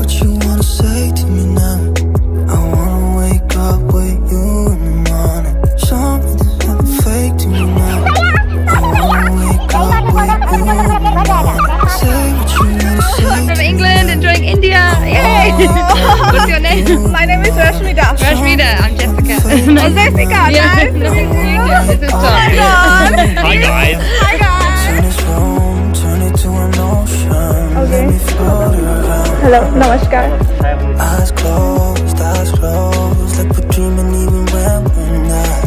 What you wanna say to me now. I wanna wake up with you in the morning. Show me there's nothing fake to me now. I wanna wake up with you in the morning. Say what you wanna say I'm to from me England, now. Enjoying India. Yay! What's your name? My name is Rashmita. Rashmita. I'm Jessica. Oh, Jessica, Yeah, nice to nice meet to meet you. you. This is Oh Tom. my God. Hi guys. Hi guys. Turn this room, turn it to an ocean. Okay. Let me float around. Hello, নমস্কাৰ. Eyes closed, like we're dreaming even when we're not.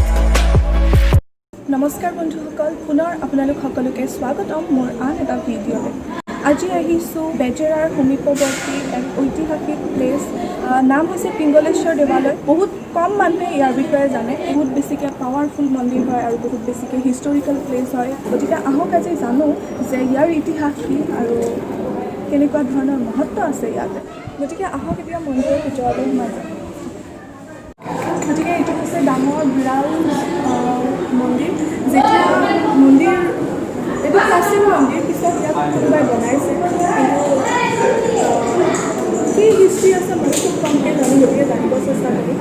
নমস্কাৰ বন্ধুসকল, পুনৰ আপোনালোক সকলোকে স্বাগতম মোৰ আন এটা ভিডিঅ'লৈ। আজি আহিছোঁ বেজেৰাৰ সমীপৱৰ্তী এক ঐতিহাসিক প্লেচ, নাম হৈছে পিংগলেশ্বৰ দেৱালয়। বহুত কম মানুহে ইয়াৰ বিষয়ে জানে। বহুত বেছিকৈ পাৱাৰফুল মন্দিৰ হয় আৰু বহুত বেছিকৈ হিষ্টৰিকেল প্লেচ হয়। গতিকে আহক, আজি জানো যে ইয়াৰ ইতিহাস কি আৰু কেনেকুৱা ধৰণৰ মহত্ব আছে ইয়াতে। গতিকে আহক, এতিয়া মন্দিৰৰ ভিতৰলৈ সোমাই যাওঁ। গতিকে এইটো হৈছে ডাঙৰ বিৰাল মন্দিৰ। যেতিয়া মন্দিৰ, এইটো প্ৰাচীন মন্দিৰ, পিছত ইয়াত কোনোবাই বনাইছে। কিন্তু কি হিষ্ট্ৰী আছে মই খুব কমকৈ জানো, গতিকে জানিব চেষ্টা কৰিম।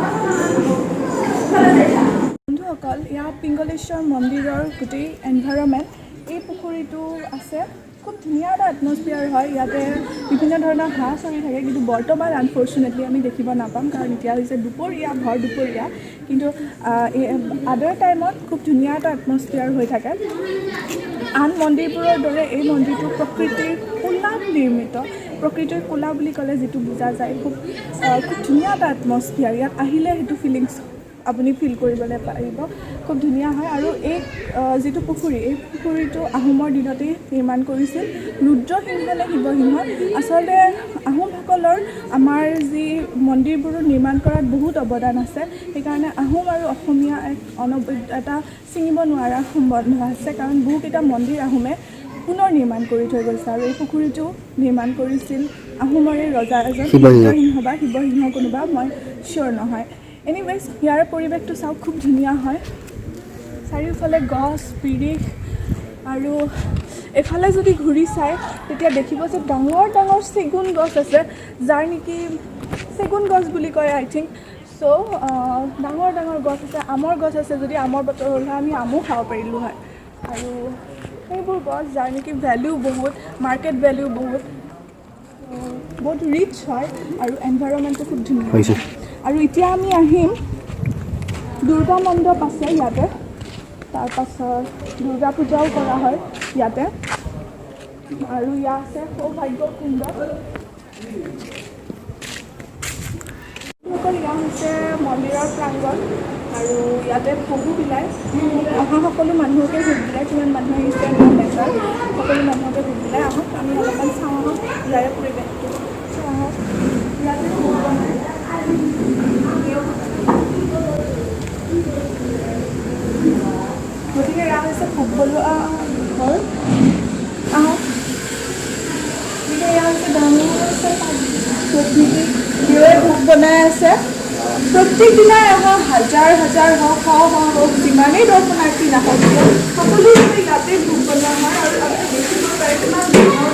বন্ধুসকল, ইয়াত পিংগলেশ্বৰ মন্দিৰৰ গোটেই এনভাইৰমেণ্ট, এই পুখুৰীটো আছে। খুব ধুনীয়া এটা এটমছফিয়াৰ হয়। ইয়াতে বিভিন্ন ধৰণৰ হাঁহ চৰি থাকে, কিন্তু বৰ্তমান আনফৰ্চুনেটলি আমি দেখিব নাপাম, কাৰণ এতিয়া হৈছে দুপৰীয়া, ভৰ দুপৰীয়া। কিন্তু আদাৰ টাইমত খুব ধুনীয়া এটা এটমছফিয়াৰ হৈ থাকে। আন মন্দিৰবোৰৰ দৰে এই মন্দিৰটো প্ৰকৃতিৰ কোলাত নিৰ্মিত। প্ৰকৃতিৰ কোলা বুলি ক'লে যিটো বুজা যায়, খুব ধুনীয়া এটা এটমছফিয়াৰ। ইয়াত আহিলে সেইটো ফিলিংছ আপুনি ফিল কৰিবলৈ পাৰিব। খুব ধুনীয়া হয়। আৰু এই যিটো পুখুৰী, এই পুখুৰীটো আহোমৰ দিনতেই নিৰ্মাণ কৰিছিল ৰুদ্ৰসিংহ নে শিৱসিংহ। আচলতে আহোমসকলৰ আমাৰ যি মন্দিৰবোৰো নিৰ্মাণ কৰাত বহুত অৱদান আছে। সেইকাৰণে আহোম আৰু অসমীয়া এক অনবদ্য এটা ছিঙিব নোৱাৰা সম্বন্ধ আছে, কাৰণ বহুকেইটা মন্দিৰ আহোমে পুনৰ নিৰ্মাণ কৰি থৈ গৈছে। আৰু এই পুখুৰীটো নিৰ্মাণ কৰিছিল আহোমৰে ৰজা এজন, ৰুদ্ৰসিংহ বা শিৱসিংহ কোনোবা, মই চিয়'ৰ নহয়। এনিৱেজ, ইয়াৰ পৰিৱেশটো চাওক, খুব ধুনীয়া হয়। চাৰিওফালে গছ বিৰিখ আৰু এইফালে যদি ঘূৰি চায়, তেতিয়া দেখিব যে ডাঙৰ ডাঙৰ চেগুন গছ আছে, যাৰ নেকি চেগুন গছ বুলি কয়, আই থিংক চ'। ডাঙৰ ডাঙৰ গছ আছে, আমৰ গছ আছে। যদি আমৰ বতৰ হ'ল হয়, আমি আমো খাব পাৰিলোঁ হয়। আৰু সেইবোৰ গছ যাৰ নেকি ভেলিউ বহুত, মাৰ্কেট ভেলিউ বহুত, বহুত ৰিচ হয় আৰু এনভাইৰনমেণ্টটো খুব ধুনীয়া। আৰু এতিয়া আমি আহিম, দুৰ্গা মণ্ডপ আছে ইয়াতে, তাৰপাছত দুৰ্গা পূজাও কৰা হয় ইয়াতে। আৰু ইয়াত আছে সৌভাগ্য কুণ্ড। অকল এয়া হৈছে মন্দিৰৰ প্ৰাংগণ আৰু ইয়াতে ভোগো বিলায়। অহা সকলো মানুহকে ভোগ বিলায়। কিমান মানুহ আহিছে নাজানো, সকলো মানুহকে ভোগ বিলায়। আহক, আমি অলপমান চাওঁ আহক ইয়াৰে পৰিৱেশটো। চাওঁ আহক, ইয়াতে ভোগ বনায়। গতিকে এয়া হৈছে ভোগ বনোৱা ঘৰ। আহক। গতিকে এয়া হৈছে ডাঙৰ য'ত নেকি দেৱে ভোগ বনাই আছে। প্ৰত্যেক দিনাই অহা হাজাৰ হাজাৰ হওক, শ শ হওক, যিমানেই দৰ্শনাৰ্থী নাহক কিয়, সকলোৰে ইয়াতে ভোগ বনোৱা হয়। আৰু আপুনি দেখিব পাৰে কিমান ডাঙৰ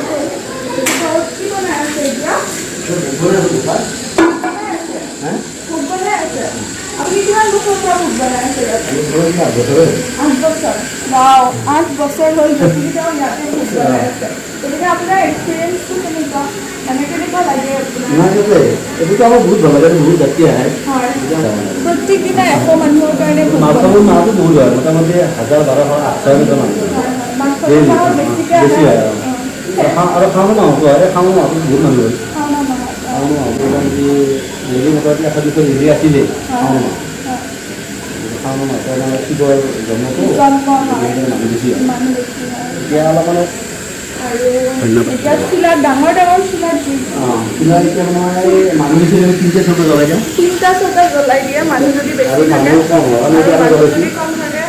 ঘৰত কি বনাই আছে এতিয়া। বনাই আছে, ভোগ বনাই আছে। আপুনি কিমান বছৰৰ পৰা ভোগ বনাই আছে ইয়াত? 8 বছৰ। ৱাও, 8 বছৰ হ'ল যদি তেওঁ ইয়াতে ভোগ বনাই আছে। গতিকে আপোনাৰ এক্সপিৰিয়েঞ্চটো কেনেকুৱা, মানে কেনেকুৱা লাগে আপোনাৰ? এইটোতো আমাৰ বহুত ভাল লাগে, বহুত যাত্ৰী আহে। হয়, প্ৰত্যেক দিনাই 100 মানুহৰ কাৰণে ভোগ মাঘ বনায়। ফাগুন মাহটো বহুত হয়, মোটামুটি হাজাৰ, 1200, 800 এনেকুৱা মানুহ। হয়, মাঘ ফাগুন মাহত বেছিকৈ বেছি আহে। হয়। আৰু শাওণ মাহতো হয়, শাওণ মাহটো বহুত মানুহ হয়। শাওণ মাহত। শাওণ মাহটো মোটামুটি ৰেলী, মোটামুটি 100, 200 ৰেলী আছিলেই শাওণ মাহ। শাওণ মাহটো আমাৰ শিৱৰ জন্মটো, জন্ম হয়। গতিকে মানুহ বেছি হয়। মানুহ বেছি হয়। এতিয়া অলপ মানে আৰু এতিয়া চুলাত, ডাঙৰ ডাঙৰ চুলাত জুই। অঁ, চুলা এতিয়া মানে মানুহ বেছি হ'লে তিনিটা চৌকা জ্বলাই দিওঁ। তিনিটা চৌকা জ্বলাই দিয়ে মানুহ যদি বেছি আৰু থাকে। মানুহ কম হয়, আমি আৰু এতিয়া মানুহ জ্বলাইছোঁ। যদি কম থাকে,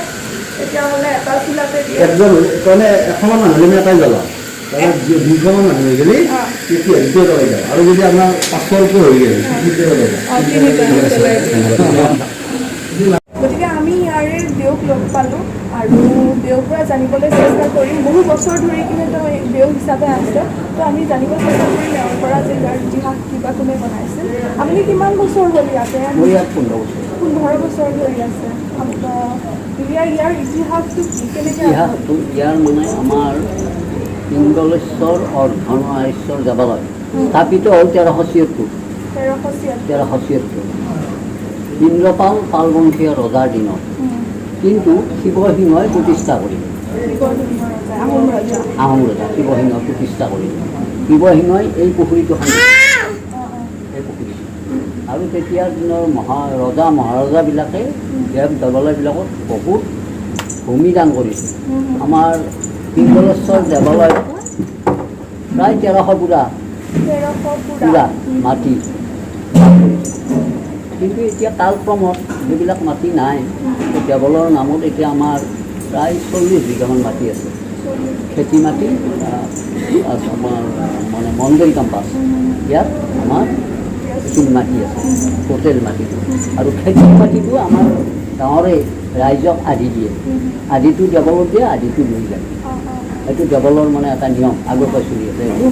তেতিয়াহ'লে এটা চুলাতে দিয়ে। একজন তাৰমানে 100মান মানুহ হ'লে আমি এটাই জ্বলাওঁ। তাৰমানে 200মান মানুহ হৈ গ'লে তেতিয়া দ্বিতীয় জ্বলাই দিওঁ। আৰু যদি আপোনাৰ 500ৰ ওপৰ হৈ গ'লে তৃতীয় জ্বলাই দিওঁ। অঁ, তিনিটা জ্বলাই দিয়ে। গতিকে আমি ইয়াৰে দেউক লগ পালোঁ আৰু দেউক দেউৰ পৰা জানিবলৈ চেষ্টা কৰিম। বহু বছৰ ধৰি কিনে তেওঁ এই দেউ হিচাপে আছে, তো আমি জানিব চেষ্টা কৰিম এওঁৰ পৰা যে ইয়াৰ ইতিহাস কি বা কোনে বনাইছিল। আপুনি কিমান বছৰ হ'ল ইয়াতে? মই ইয়াত 15 বছৰ। 15 বছৰ ধৰি আছে। ইয়াৰ ইতিহাসটো কি, কেনেকৈ? ইতিহাসটো ইয়াৰ মানে আমাৰ পিংগলেশ্বৰ অৰ্ধনাৰীশ্বৰ দেৱালয় স্থাপিত হ'ল 1376। 1376। 1376 ইন্দ্ৰপাল পালবংশীয় ৰজাৰ দিনত, কিন্তু শিৱসিংহই প্ৰতিষ্ঠা কৰিলে। শিৱসিংহ ৰজা, আহোম ৰজা। আহোম ৰজা শিৱসিংহ প্ৰতিষ্ঠা কৰিলে। শিৱসিংহই এই পুখুৰীটো খান্দিলে, এই পুখুৰীটো। আৰু তেতিয়াৰ দিনৰ ৰজা মহাৰজাবিলাকে দেৱ দেৱালয়বিলাকত বহুত ভূমি দান কৰিছে। আমাৰ পিংগলেশ্বৰ দেৱালয়ত প্ৰায় 1300 পুৰা 1300 পুৰা পুৰা মাটি দান কৰিছে। কিন্তু এতিয়া কালক্ৰমত সেইবিলাক মাটি নাই। দেৱালয়ৰ নামত এতিয়া আমাৰ প্ৰায় 40 বিঘামান মাটি আছে, খেতি মাটি। আমাৰ মানে মন্দিৰ কেম্পাছ, ইয়াত আমাৰ এইখিনি মাটি আছে, টোটেল মাটিটো। আৰু খেতিৰ মাটিটো আমাৰ গাঁৱৰে ৰাইজক আধি দিয়ে। আধিটো দেৱলত দিয়ে, আধিটো লৈ যায়। সেইটো দেৱলৰ মানে এটা নিয়ম, আগৰ পৰা চলি আছে এইটো।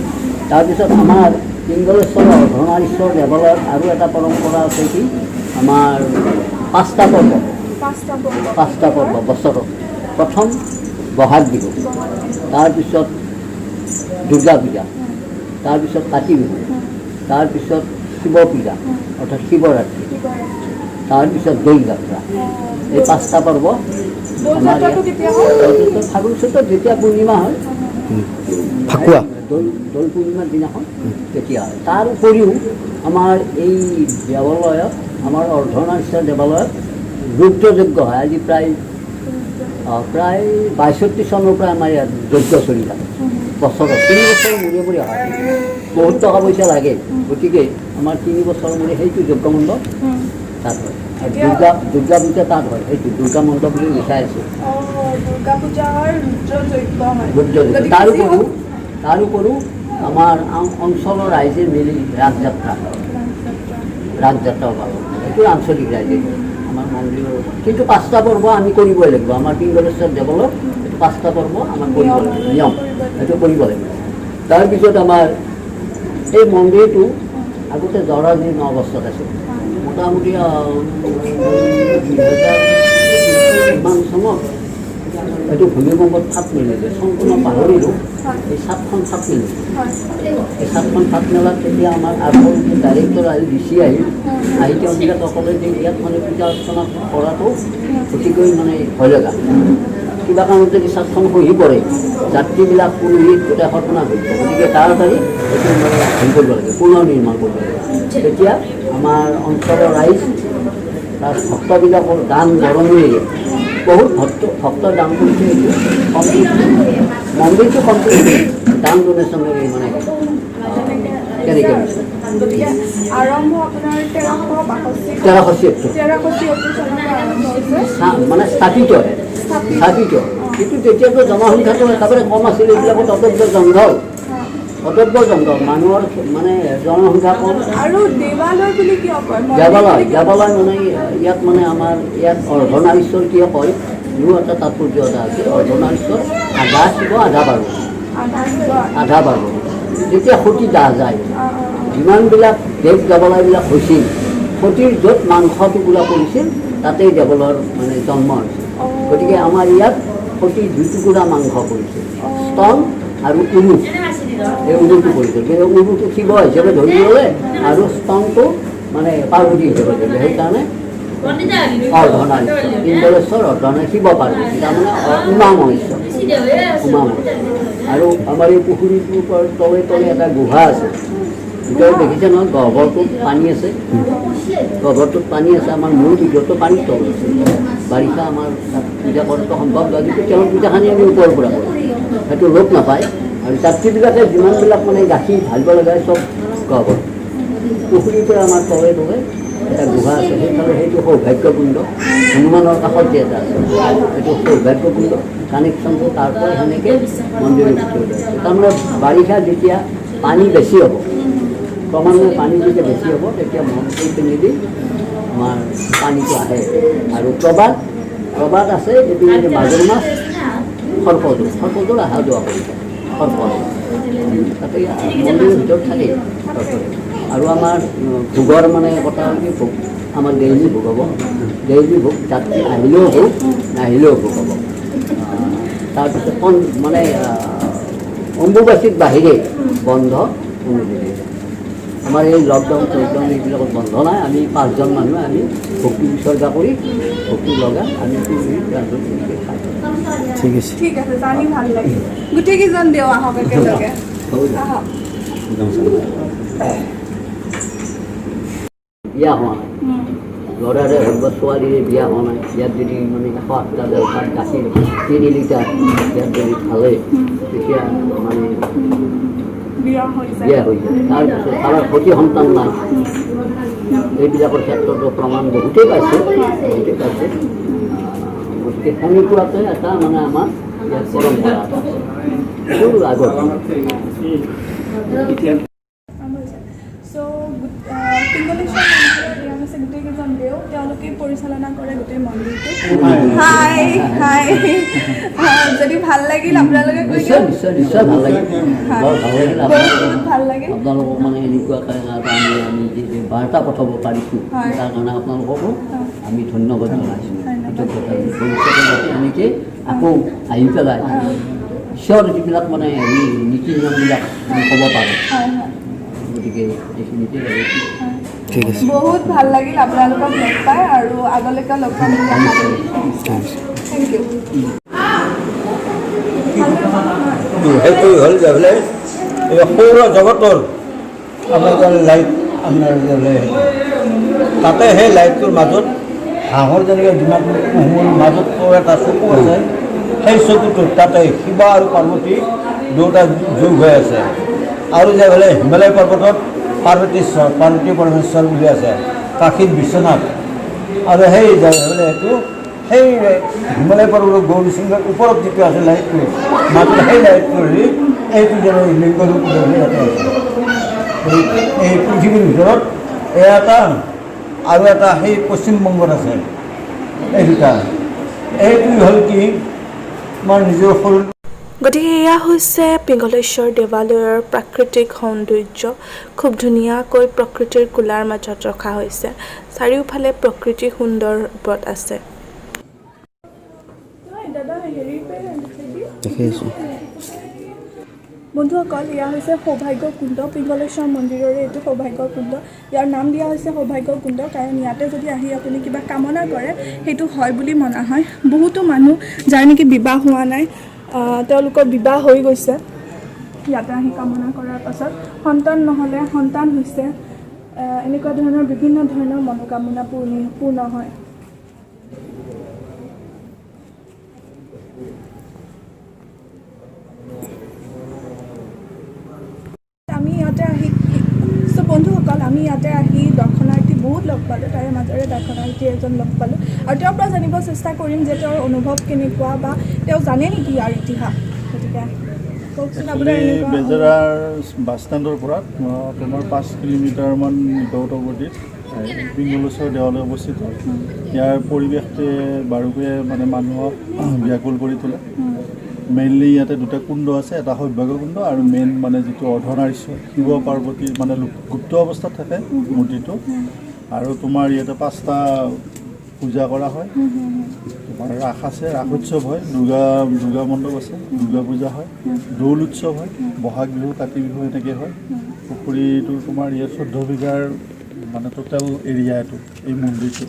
তাৰপিছত আমাৰ পিংগলেশ্বৰ অৰ্ধনাৰীশ্বৰ দেৱালয়ত আৰু এটা পৰম্পৰা আছে কি, আমাৰ পাঁচটা পৰ্ব। পাঁচটা পৰ্ব। পাঁচটা পৰ্ব বছৰত। প্ৰথম বহাগ বিহু, তাৰপিছত দুৰ্গা পূজা, তাৰপিছত কাতি বিহু, তাৰপিছত শিৱ পূজা অৰ্থাৎ শিৱৰাত্ৰি, তাৰপিছত দৌল যাত্ৰা। এই পাঁচটা পৰ্ব দৌল আমাৰ যাত্ৰাটো ইয়াত। কেতিয়া হয়? তাৰপিছত ফাগুন চৈতত যেতিয়া পূৰ্ণিমা হয়। ফাকুৱা। দৌল পূৰ্ণিমাৰ দিনাখন তেতিয়া হয়। তাৰ উপৰিও আমাৰ এই দেৱালয়ত, আমাৰ অৰ্ধনাৰীশ্বৰ দেৱালয়ত ৰুদ্ৰযজ্ঞ হয়। আজি প্ৰায় 62 চনৰ পৰা আমাৰ ইয়াত যজ্ঞ চলি থাকে। বছৰত 3 বছৰৰ মূৰে মূৰে হয়। বহুত টকা পইচা লাগে, গতিকে আমাৰ 3 বছৰৰ মূৰে সেইটো যজ্ঞ মণ্ডপ তাত হয়। আৰু দুৰ্গা পূজা তাত হয়। সেইটো দুৰ্গা মণ্ডপ বুলি লিখাই আছে। অঁ, দুৰ্গা পূজা হয়, ৰুদ্ৰ যজ্ঞ হয়। ৰুদ্ৰযজ্ঞ। গতিকে তাৰ যি উপৰিও হওক- তাৰ উপৰিও আমাৰ অঞ্চলৰ ৰাইজে মিলি ৰাস যাত্ৰা, ৰাস যাত্ৰাও পালন কৰে। সেইটো আঞ্চলিক ৰাইজে কৰে। আমাৰ মন্দিৰৰ কিন্তু পাঁচটা পৰ্ব আমি কৰিবই লাগিব। আমাৰ পিংগলেশ্বৰ দেৱালয়ত এইটো পাঁচটা পৰ্ব আমাৰ কৰিব লাগিব, নিয়ম, সেইটো কৰিব লাগিব। তাৰপিছত আমাৰ এই মন্দিৰটো আগতে জৰাজীৰ্ণ অৱস্থাত আছিল। মোটামুটি 2000 ইমান চনত এইটো ভূমিকম্পত ফাট মেলিলে। চনটো মই পাহৰিলোঁ। এই চাটখন ফাট মেলিছে। এই চাটখন ফাট মেলাত তেতিয়া আমাৰ আগৰ ডাইৰেক্টৰ আহিল, ডি চি আহিল। আহি তেওঁবিলাকে ক'লে যে ইয়াত মানে পূজা অৰ্চনা কৰাটো অতিকৈ মানে ভয় লগা। কিবা কাৰণত যদি চাটখন খহি পৰে, যাত্ৰীবিলাক, পুৰোহিত গোটেই সৰ্বনাশ হৈ যাব। গতিকে তাড়াতাড়ি এইটো মানে হেৰি কৰিব লাগে, পুনৰ নিৰ্মাণ কৰিব লাগে। তেতিয়া আমাৰ অঞ্চলৰ ৰাইজ, তাৰ ভক্তবিলাকৰ দান বৰঙণিৰে, বহুত ভক্ত দান কৰিছে। এইটো কমপ্লিট, মন্দিৰটো কমপ্লিট দান ডনেশ্যনেৰে মানে কেনেকৈ হৈছে। গতিকে আৰম্ভ আপোনাৰ 1362? 1376। 1376 চনৰ পৰা আৰম্ভ হৈছে। মানে স্থাপিতহে, স্থাপিত। কিন্তু তেতিয়াতো জনসংখ্যাটো একেবাৰে কম আছিল। এইবিলাকত অটব্য জংঘল, অটব্য জংঘল, মানুহৰ মানে জনসংখ্যা কম। আৰু দেৱালয় বুলি কিয় কয়? মন্দিৰ দেৱালয় বুলি কিয় কয়? দেৱালয় মানে ইয়াত মানে আমাৰ ইয়াত অৰ্ধনাৰীশ্বৰ কিয় কয়, ইও এটা তাৎপৰ্য এটা আছে। অৰ্ধনাৰীশ্বৰ, আধা শিৱ আধা পাৰ্বতী। আধা শিৱ। আধা পাৰ্বতী। যেতিয়া সতী দাহ যায়, অঁ, অঁ, অঁ। যিমানবিলাক দেৱ দেৱালয়বিলাক হৈছিল, সতীৰ য'ত মাংস টুকুৰা পৰিছিল, তাতেই দেৱালয়ৰ মানে জন্ম হৈছিল। গতিকে আমাৰ ইয়াত সতীৰ দুই টুকুৰা মাংস পৰিছিল, স্তন আৰু উৰু। এই উৰুটো পৰিছিল, কিন্তু উৰুটো শিৱ হিচাপে ধৰি ল'লে আৰু স্তনটো মানে পাৰ্বতী হিচাপে ধৰিলে। সেইকাৰণে অৰ্ধনাৰীশ্বৰ, পিংগলেশ্বৰ অৰ্ধনাৰী শিৱ পাৰ্বতী, তাৰমানে উমা মহেশ্বৰ, উমা মহেশ্বৰ। আৰু আমাৰ এই পুখুৰীটোৰ ওপৰত তলে তলে এটা গুহা আছে ভিতৰত, দেখিছে নহয়? গহ্বৰটোত পানী আছে, গহ্বৰটোত পানী আছে। আমাৰ মূল বিগ্ৰহটো পানীৰ তলত আছে। বাৰিষা আমাৰ তাত পূজা কৰাটো সম্ভৱ নহয়, কিন্তু তেওঁৰ পূজাখিনি আমি ওপৰৰ পৰা কৰোঁ, সেইটো লোপ নাপায়। আৰু যাত্ৰীবিলাকে যিমানবিলাক মানে গাখীৰ ঢালিব লগা হয়, চব গহ্বৰ পুখুৰীৰ পৰা আমাৰ তলে তলে এটা গুহা আছে। সেইফালে সেইটো সৌভাগ্যকুণ্ড, হনুমানৰ কাষত যে এটা আছে, সেইটো সৌভাগ্যকুণ্ড। কানেকশ্যনটো তাৰ পৰা সেনেকৈ মন্দিৰৰ ভিতৰত আছে। তাৰমানে বাৰিষা যেতিয়া পানী বেছি হ'ব, ক্ৰমান্বয়ে পানী যেতিয়া বেছি হ'ব, তেতিয়া মন্দিৰ পিনেদি আমাৰ পানীটো আহে। আৰু প্ৰবাদ আছে, এইটো মাগুৰ মাছ সৰ্পযোগ, সৰ্পযোগ অহা যোৱা কৰি থাকে সৰ্প। তাতে মন্দিৰৰ ভিতৰত থাকে সৰ্পযোগ। আৰু আমাৰ ভোগৰ মানে কথা হ'ল কি, ভোগ আমাৰ ডেইলি ভোগ হ'ব, ডেইলি ভোগ, যাত্ৰী আহিলেও ভোগ, নাহিলেও ভোগ হ'ব। তাৰপিছত মানে অম্বুবাচীত বাহিৰে বন্ধ কোনোদিনেই নাই। আমাৰ এই লকডাউন চকডাউন এইবিলাকত বন্ধ নাই। আমি পাঁচজন মানুহে আমি ভোগটো বিসৰ্গা কৰি ভোগটো লগাই আমি পুৰি ৰান্ধো, তেনেকৈ খাই। ঠিক আছে। ঠিক আছে, জানি ভাল লাগিল। গোটেইকেইজন দেও আহক একেলগে। হ'ব দিয়ক। আহক। বিয়া হোৱা নাই, ল'ৰাৰে হওক বা ছোৱালীৰে বিয়া হোৱা নাই, ইয়াত যদি মানে 108টা জলপান গাখীৰ 3 লিটাৰ ইয়াত যদি ঢালে, তেতিয়া মানে বিয়া হৈ যায়। বিয়া হৈ যায়। তাৰপিছত কাৰোবাৰ সতি সন্তান নাই, এইবিলাকৰ ক্ষেত্ৰতো প্ৰমাণ বহুতেই পাইছে, বহুতেই পাইছে। গতিকে সেনেকুৱাকৈ এটা মানে আমাৰ ইয়াত পৰম্পৰা এটা আছে। এইটো আগৰ দিনত। চ' পিংগলেশ্বৰ মন্দিৰৰ এয়া হৈছে গোটেইকেইজন দেও, তেওঁলোকেই পৰিচালনা কৰে গোটেই মন্দিৰটো। হাই হাই, যদি ভাল লাগিল আপোনালোকে কৈ নিশ্চয়। দিয়ক। নিশ্চয় নিশ্চয়, ভাল লাগিল, বৰ ভাল লাগিল। বহুত বহুত ভাল লাগিল। আপোনালোকক মানে এনেকুৱাকৈ এটা আমি যি বাৰ্তা পঠাব পাৰিছোঁ, তাৰ কাৰণে আপোনালোককো আমি ধন্যবাদ জনাইছোঁ। ধন্যবাদ। কৃতজ্ঞতা। ভৱিষ্যতে যাতে এনেকৈ আকৌ আহি পেলাই ঈশ্বৰ যিবিলাক মানে হেৰি নীতি নিয়মবিলাক আমি ক'ব পাৰোঁ। হয় হয় গতিকে এইখিনিতে আৰু। ঠিক আছে। বহুত ভাল লাগিল আপোনালোকক লগ পাই আৰু আগলৈকে লগ পাম বুলি আশা কৰিছোঁ। Thank U. সেইটো হ'ল যে বোলে এই সৌৰ জগতৰ আপোনাৰ লাইট, আপোনাৰ যে বোলে তাতে সেই লাইটটোৰ মাজত হাঁহৰ যেনেকৈ যিমান কুহুমৰ মাজত এটা চকু আছে, সেই চকুটোত তাতে শিৱ আৰু পাৰ্বতী দুয়োটা যোগ হৈ আছে। আৰু যে বোলে হিমালয় পৰ্বতত পাৰ্বতীশ্বৰ, পাৰ্বতী পৰমেশ্বৰ বুলি আছে, কাশীত বিশ্বনাথ। আৰু সেই যে বোলে সেইটো সেই হিমালয় পৰ্বতৰ গৌৰী শৃংগৰ ওপৰত যিটো আছে লাইটটো মাজত, সেই লাইটটো হেৰি এইটো যেন লিংগ ৰূপ ইয়াতে আছে। এই পৃথিৱীৰ ভিতৰত এয়া এটা আৰু এটা সেই পশ্চিমবংগত আছে, এই দুটা। এইটো হ'ল কি, আমাৰ নিজৰ সৰু গতিকে এয়া হৈছে পিংগলেশ্বৰ দেৱালয়ৰ প্ৰাকৃতিক সৌন্দৰ্য। খুব ধুনীয়াকৈ প্ৰকৃতিৰ কোলাৰ মাজত ৰখা হৈছে। চাৰিওফালে প্ৰকৃতি সুন্দৰ ৰূপত আছে। দেখি আছোঁ। বন্ধুসকল, এয়া হৈছে সৌভাগ্য কুণ্ড। পিংগলেশ্বৰ মন্দিৰৰে এইটো সৌভাগ্য কুণ্ড। ইয়াৰ নাম দিয়া হৈছে সৌভাগ্য কুণ্ড, কাৰণ ইয়াতে যদি আহি আপুনি কিবা কামনা কৰে, সেইটো হয় বুলি মনা হয়। বহুতো মানুহ যাৰ নেকি বিবাহ হোৱা নাই, তেওঁলোকৰ বিবাহ হৈ গৈছে ইয়াতে আহি কামনা কৰাৰ পাছত। সন্তান নহ'লে সন্তান হৈছে। এনেকুৱা ধৰণৰ বিভিন্ন ধৰণৰ মনোকামনা পূৰ্ণ হয়। আমি ইয়াতে আহি, চ' বন্ধুসকল, আমি ইয়াতে আহি দৰ্শনাৰ্থী বহুত লগ পালোঁ। তাৰে মাজৰে দৰ্শনাৰ্থী এজন লগ পালোঁ আৰু তেওঁৰ পৰা জানিব চেষ্টা কৰিম যে তেওঁৰ অনুভৱ কেনেকুৱা বা তেওঁ জানে নেকি ইয়াৰ ইতিহাস। গতিকে কওকচোন আপোনাৰ একচুৱেলি এনেকুৱা বেজেৰাৰ বাছ ষ্টেণ্ডৰ পৰা তোমাৰ 5 কিলোমিটাৰমান দ্ৰুতগতিত পিংগলেশ্বৰ দেৱালয় অৱস্থিত। ইয়াৰ পৰিৱেশটোৱে বাৰুকৈয়ে মানে মানুহক ব্যাকুল কৰি তোলে। মেইনলি ইয়াতে দুটা কুণ্ড আছে, এটা সৌভাগ্য কুণ্ড আৰু মেইন মানে যিটো অৰ্ধনাৰীশ্বৰ শিৱ পাৰ্বতীৰ মানে গুপ্ত অৱস্থাত থাকে মূৰ্তিটো। আৰু তোমাৰ ইয়াতে পাঁচটা পূজা কৰা হয়। তোমাৰ ৰাস আছে, ৰাস উৎসৱ হয়, দুৰ্গা মণ্ডপ আছে, দুৰ্গা পূজা হয়, দৌল উৎসৱ হয়, বহাগ বিহু, কাতি বিহু এনেকৈ হয়। পুখুৰীটো তোমাৰ ইয়াত 14 বিঘাৰ মানে টোটেল এৰিয়া এইটো এই মন্দিৰটো।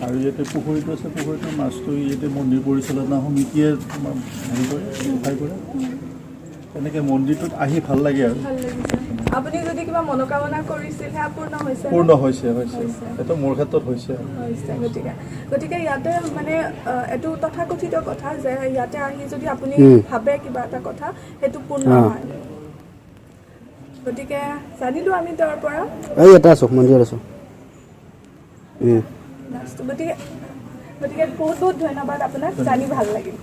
আৰু ইয়াতে পুখুৰীটো আছে, পুখুৰীটোৰ মাছটো ইয়াতে মন্দিৰ পৰিচালনা সমিতিয়ে তোমাৰ হেৰি কৰে, সহায় কৰে। তেনেকৈ মন্দিৰটোত আহি ভাল লাগে আৰু। ভাল লাগিছে। আপুনি যদি কিবা মনোকামনা কৰিছিল, সেয়া পূৰ্ণ হৈছে নে? পূৰ্ণ হৈছে, হৈছে। হৈছে। এইটো মোৰ ক্ষেত্ৰত হৈছে। হৈছে। গতিকে ইয়াতে মানে এইটো তথাকথিত কথা যে ইয়াতে আহি যদি আপুনি ভাবে কিবা এটা কথা, সেইটো পূৰ্ণ হয়। গতিকে জানিলোঁ আমি তেওঁৰ পৰা। এই ইয়াতে আছোঁ, মন্দিৰত আছোঁ। লাষ্টটো গতিকে বহুত বহুত ধন্যবাদ আপোনাক, জানি ভাল লাগিল।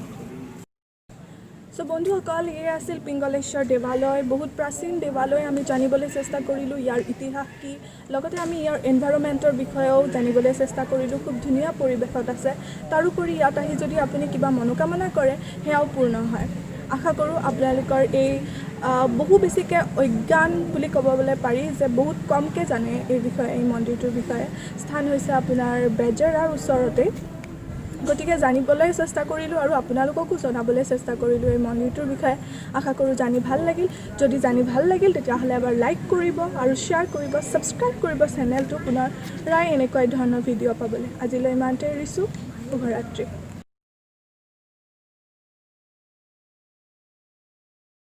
চ' বন্ধুসকল, এয়ে আছিল পিংগলেশ্বৰ দেৱালয়। বহুত প্ৰাচীন দেৱালয়। আমি জানিবলৈ চেষ্টা কৰিলোঁ ইয়াৰ ইতিহাস কি, লগতে আমি ইয়াৰ এনভাইৰমেণ্টৰ বিষয়েও জানিবলৈ চেষ্টা কৰিলোঁ। খুব ধুনীয়া পৰিৱেশত আছে। তাৰোপৰি ইয়াত আহি যদি আপুনি কিবা মনোকামনা কৰে, সেয়াও পূৰ্ণ হয়। আশা কৰোঁ আপোনালোকৰ এই বহু বেছিকৈ অজ্ঞান বুলি ক'বলৈ পাৰি যে বহুত কমকৈ জানে এই বিষয়ে, এই মন্দিৰটোৰ বিষয়ে। স্থান হৈছে আপোনাৰ বেজেৰাৰ ওচৰতেই। গতিকে জানিবলৈ চেষ্টা কৰিলোঁ আৰু আপোনালোককো জনাবলৈ চেষ্টা কৰিলোঁ এই মন্দিৰটোৰ বিষয়ে। আশা কৰোঁ জানি ভাল লাগিল। যদি জানি ভাল লাগিল, তেতিয়াহ'লে এবাৰ লাইক কৰিব আৰু শ্বেয়াৰ কৰিব, ছাবস্ক্ৰাইব কৰিব চেনেলটো পুনৰাই এনেকুৱা ধৰণৰ ভিডিঅ' পাবলৈ। আজিলৈ ইমানতে এৰিছোঁ। শুভৰাত্ৰি।